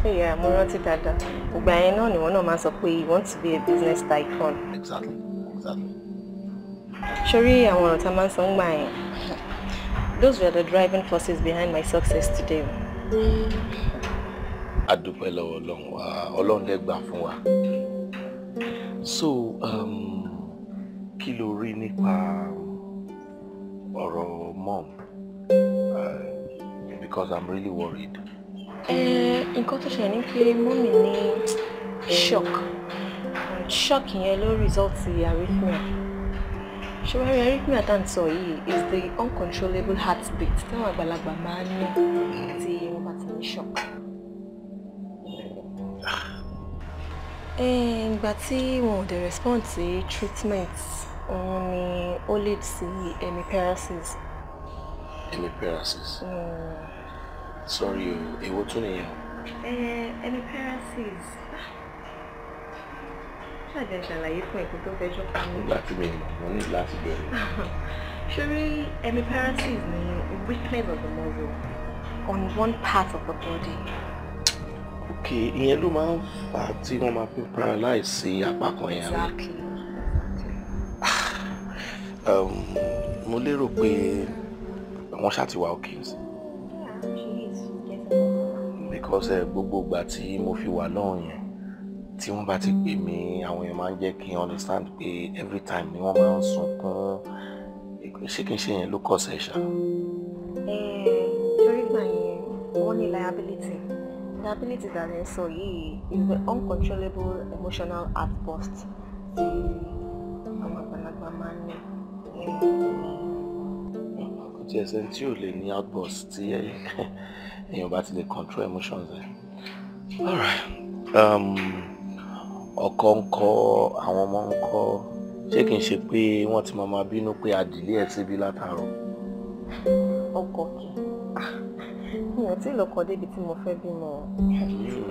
Yeah, mo rántí dáadáa. Ìgbà yẹn náà ni wọ́n náà máa sọ pé you want to be a business tycoon. Exactly. Sórí àwọn ọ̀rọ̀ tá a máa ń sọ ń gbà yẹn, those were the driving forces behind my success today. A dúpẹ́ lọ́wọ́ Ọlọ́run wa, Ọlọ́run dẹ̀ gbà fún wa. So, kí ló rí nípa ọ̀rọ̀ mom? Because I'm really worried. Nǹkan tó ṣẹlẹ̀ ni pé mummy ní shock. And shock yẹn ló result sí arrhythmia. Ṣé wàá rí arrhythmia tá à ń sọ yìí is the uncontrollable heartbeat táwọn àgbàlagbà máa ń ní tí wọ́n bá ti ní shock. Ìgbà tí wọn ò dẹ̀ respond sí treatment, òun ni ó lead sí hemiparesis. Hemiparesis? Sorry o, èwo tún nìyẹn o? Hemiparesis. Ṣáàjẹ́ ṣàlàyé fún ẹ̀kọ́ tó fẹjọ́ pa mí. Nígbà tí mi mọ̀, mo ní láti bẹ̀rẹ̀. Ṣorí hemiparesis ni weakness of the muscle on one part of the body. Okay, ìyẹn ló máa ń fà á tí wọ́n máa fi paralyze sí apá kan yẹn. Exactly. Mo lérò pé wọ́n ṣáà ti wà okay. Because gbogbo ìgbà tí mo fi wà lọ́hùn yẹn, tí wọ́n bá ti pè mí, àwọn èèyàn máa ń jẹ́ kí n understand pé every time ni wọ́n máa ń sunkún. Ṣé kí n ṣe yẹn ló kọ̀ ṣe ṣá? Torí gbà yẹn, wọ́n ní liability. Liability that ẹ̀ ń sọ yìí is the uncontrollable emotional outburst tí àwọn àgbàlagbà máa ń ní. Kò tiẹ̀ sẹ́ni tí ò lè ní outburst tí èèyàn bá ti lè control emotions ẹ̀. All right. Ọkọ ń kọ́, àwọn ọmọ ń kọ́, ṣé kì í ṣe pé wọ́n ti máa bínú pé adìlé ẹ̀ síbi látàárọ̀? Ọkọ kì í. Mi ò tí ì lọ́kọ débi tí mo fẹ́ bímọ.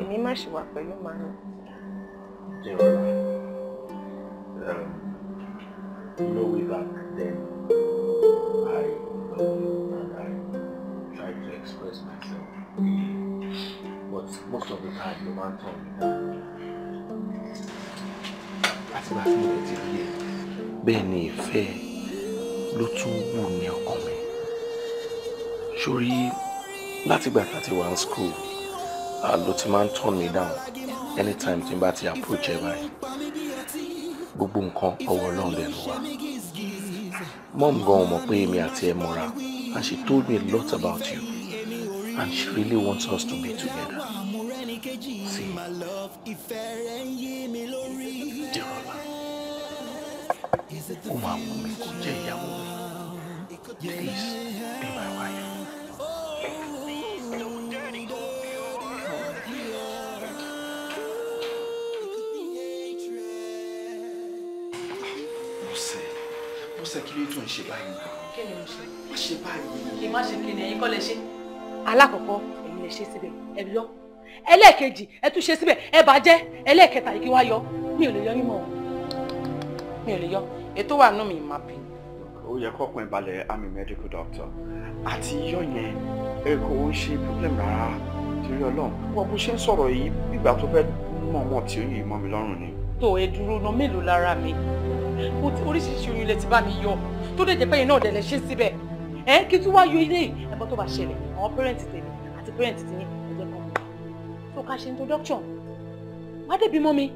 Èmi má ṣì wà pẹ̀lú màmí. You know, way back then, I loved you and I tried to express myself. But most of the time, the man turned me down. Àtìgbà tí mo ti rí ẹ, bẹ́ẹ̀ ni ìfẹ́ ló tún wù ní ọkàn mi. Sórí látìgbà tá a ti wà ní school, ló ti máa ń turn me down anytime tí n bá ti approach ẹ báyìí. Gbogbo nǹkan ọwọ́ Ọlọ́run dẹ̀ ló wà. Mom gan mọ̀ pé èmi àti ẹ mọ́ra, and she told me a lot about you, and she really wants us to be together. See, Derola, ó máa wù mí kó jẹ́ ìyàwó mi. Please be my wife. Bọ́sẹ̀, kí ló tún ń ṣe báyìí náà? Kí ni mo ṣe? Má ṣe báyìí. Kí má ṣe kí ni, ẹ̀yin kọ́ lẹ ṣe. Alákọ̀ọ́kọ́, ẹ̀yin lẹ ṣe síbẹ̀, ẹ yọ. Ẹlẹ́ẹ̀kejì, ẹ tún ṣe síbẹ̀, ẹ bàjẹ́. Ẹlẹ́ẹ̀kẹta yìí kí wá yọ. Mi ò lè yọ yín mọ́ o. Mi ò lè yọ. Ètò wà nù mí máa pè. Ó yẹ kọ́kùn ẹ̀ balẹ̀, I'm a medical doctor. Àti yíyọ yẹn, ẹ kò ń ṣe problem rárá. Torí Ọlọ́run, wọ́n bó ṣe ń sọ̀rọ̀ yìí, ìgbà tó fẹ́ mọ̀ọ́mọ̀ tí ó yìí mọ́ mi lọ́rùn ni. Tó ẹ dúró ná, mélòó lára mi? Oríṣiríṣi oyún lẹ ti bá mi yọ tó lè jẹ́ pé iná ọ̀dẹ̀ lẹ ṣe síbẹ̀ ẹ kí tún wá yọ ilé ẹ̀bọ́n tó bá ṣẹlẹ̀, àwọn pẹ́rẹ́ǹtì tèmi àti pẹ́rẹ́ǹtì tiyín ẹ jẹ́ kọ́ mi tó ká ṣe introduction má débi mọ́ mi.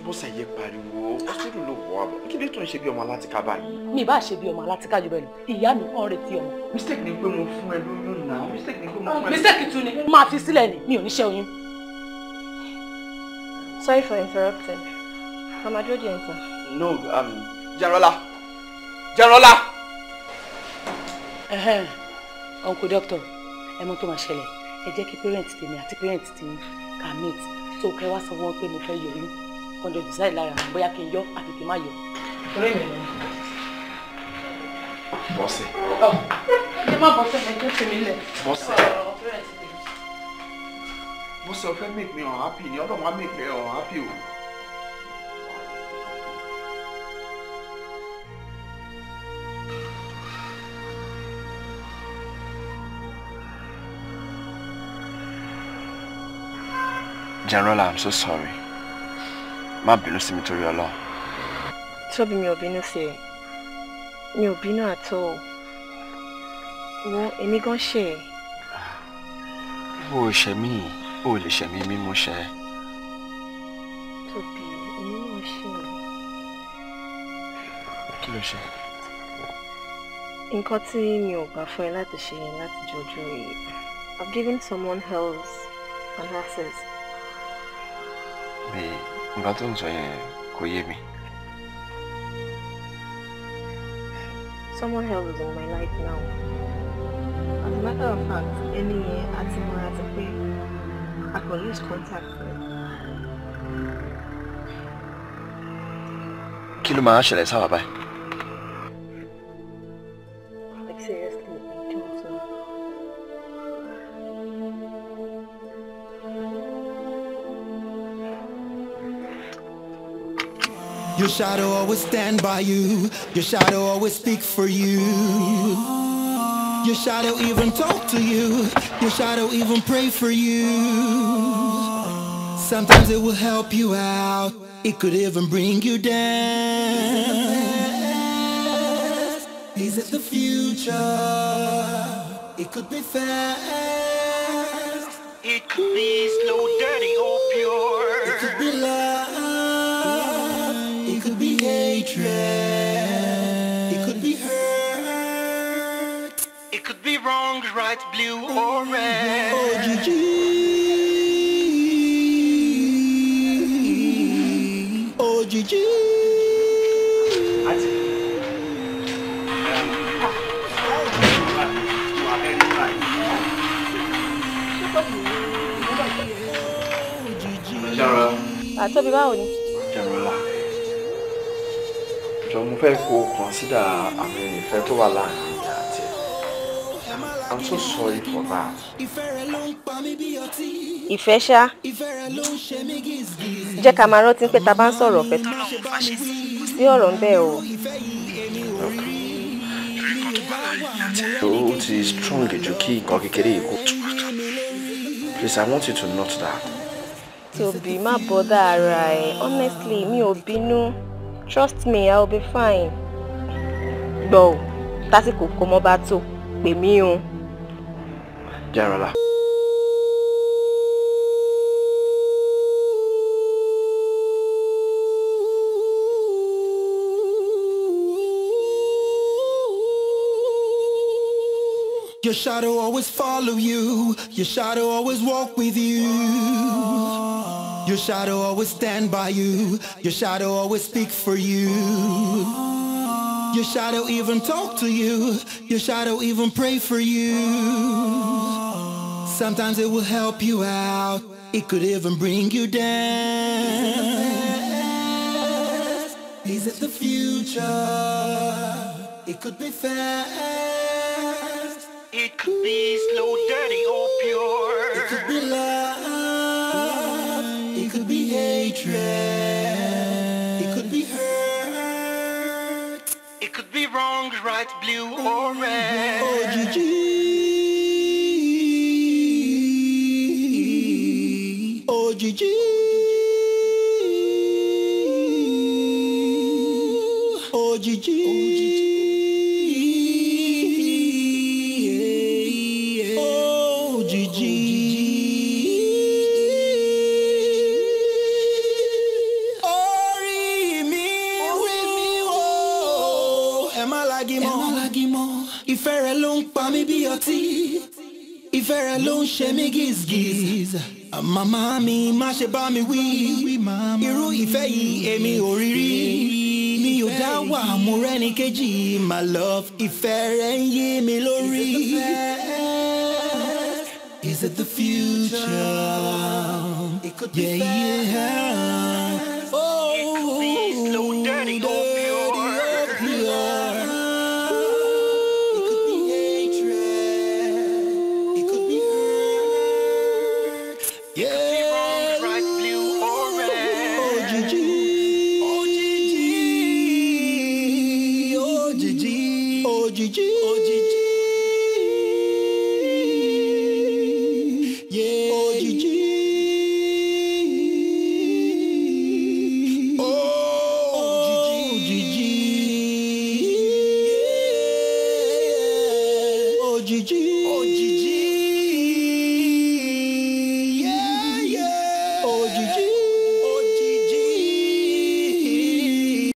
Bọ́sẹ̀ yẹ pariwo, hospital ló wọ̀ ọ́, kí ló tó ń ṣe bí ọmọ alátìká báyìí? Mi bá ṣe bí ọmọ alátìká jù bẹ́ẹ̀ lọ, ìyá mi kàn retí ọmọ. Mistake ni pé mo fún ẹ lóyún náà, mistake ni pé mo fún ẹ. Mistake tún ni máa fi sílẹ̀ ni, mi ò ní ṣe oyún. Sorry for interrupting. Mama dúró díẹ̀ sir. No, Jẹrọlá. Jẹrọlá. Uncle doctor, ẹ mọ̀ tó máa ṣẹlẹ̀, ẹ jẹ́ kí parent tèmi àti parent tèmi kà meet, tó kẹ́ wá sọ wọ́n pé mo fẹ́ yọ yín, kọ́ńdọ̀ decide lára mi bóyá kí n yọ àbí kí n má yọ. Torí mi ni. Bọ́sẹ̀. Ẹ má bọ́sẹ̀ ẹ jẹ́ tèmi lẹ̀. Bọ́sẹ̀. Bọ́sẹ̀ o fẹ́ make me unhappy ni Ọlọ́run á make me unhappy o. General, I'm so sorry. Má bínú sí mi torí Ọlọ́run. Tóbi, mi ò bínú sí ẹ. Mi ò bínú at all. Wo, èmi gan ṣe ẹ. O ò ṣẹ̀ mí, o ò lè ṣẹ̀ mí, mi mo ṣẹ̀. Tóbi, èmi náà ṣe ẹ. Kí ló ṣe? Nǹkan tí mi ò gbà fún ẹ láti ṣe yẹn láti jọjú yìí. I've given someone else an access. Mi, nǹkan tó ń sọ yẹn kò yé mi. Someone else is in my life now. As a matter of fact, ẹni yẹn àti mọ́ra ti pé I could lose contact with. Kí ló máa ń ṣẹlẹ̀ sáwà báyìí? Like seriously, I don't know. Your shadow always stand by you. Your shadow always speak for you. Your shadow even talk to you. Your shadow even pray for you. Sometimes it will help you out. It could even bring you down. Is it the future? It could be fast. It could be slow, dirty, or pure. It could be love. It could be hatred. It could be hurt. It could be wrong, right, blue, or red. Òjijì. Òjijì. Tóbi, báwo ni? Jẹ̀rọ̀lá, jọ mo fẹ́ kó o consider àmì ìfẹ́ tó wà láàrin mi àti ẹ̀. I'm so sorry for that. Ìfẹ́ ṣá, jẹ́ ká máa rántí pé ta bá ń sọ̀rọ̀ ọ̀fẹ́ tó lọ́wọ́ fàṣẹ sí ọ̀rọ̀ ń bẹ̀ o. Ó ti strong jù kí nǹkan kékeré yìí kó tú. Please, I want you to note that. Tóbi, má bother ara ẹ. Honestly, mi ò bínú. Trust me, I will be fine. Gbọ́ ò, tásìkò kò mọ́ bá tó, pè mí o. Jẹ́rọ̀lá. Your shadow always follow you. Your shadow always walk with you. Your shadow always stand by you. Your shadow always speak for you. Your shadow even talk to you. Your shadow even pray for you. Sometimes it will help you out. It could even bring you down. Is it the future? It could be fast. It could be slow, dirty, or pure. It could be love. It could be hatred. It could be hurt. It could be wrong, right, blue, or red. Òjijì. Òjijì. Òjijì. Òjijì. Orí mi wí mi wò, ẹ má lagi mọ́. Ìfẹ́ rẹ ló ń pa mí bí ọtí. Ìfẹ́ rẹ ló ń ṣe mí gìsgìs. Màmá mi má ṣe bá mi wí. Irú ìfẹ́ yìí èmi ò rí rí. Mi ò dá wà, mo rẹ́ni kejì. My love, ìfẹ́ rẹ ń yí mi lórí. Is it the future? It could be fast. Oh, it could be slow, dirty, or pure. Òjijì. Òjijì. Yeah. Òjijì. Òjijì. Òjijì. Òjijì.